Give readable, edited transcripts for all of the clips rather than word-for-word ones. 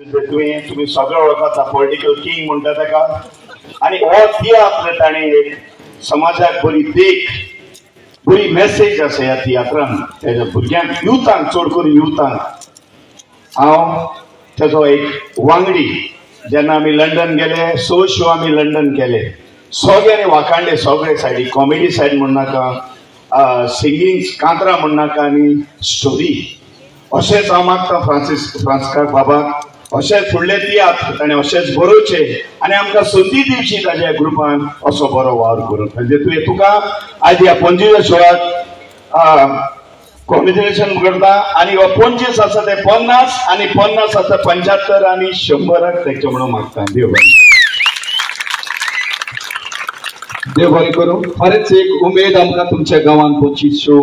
तुमी सगळे वळखता, पॉलिटिकल किंग म्हणटा ताका. आनी हो तियात्र ताणें एक समाजाक बरी देख, बरी मॅसेज आसा ह्या तियात्रान तेज्या भुरग्यांक, युथांक, चड करून युथांक. हांव तेजो एक वांगडी. जेन्ना आमी लंडन गेले, 6 शो आमी लंडन केले, सगळ्यांनी वाखाणले, सगळे सायडी, कॉमेडी सायड म्हणनाका, सिंगींग कांतरां म्हणनाका आनी स्टोरी. अशेंच हांव मागता फ्रांसिस्काक बाबाक अशेंच फुडले तियात्र ताणें अशेंच बरोवचे आनी आमकां संदी दिवची ताज्या ग्रुपान असो बरो वावर करूंक. म्हणजे तुवें तुका आयज ह्या पणजेच्या शोआक कॉंग्रेच्युलेशन करता. आनी हो 25 आसा ते 50 आनी 50 आसा 75 आनी 100 तेचे म्हणून मागता. देव बरें, देव बरें करूं. खरेंच एक उमेद आमकां तुमच्या गांवांत 25 शो,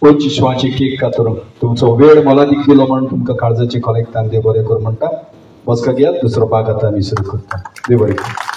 25 शोवाची केक कातरूंक तुमचो वेळ मोलादीक दिलो म्हणून तुमकां काळजाचे कलेक्टान देव बरें करूं म्हणटा. बसका घेयात, दुसरो भाग आतां आमी सुरू करता. देव बरें करूं.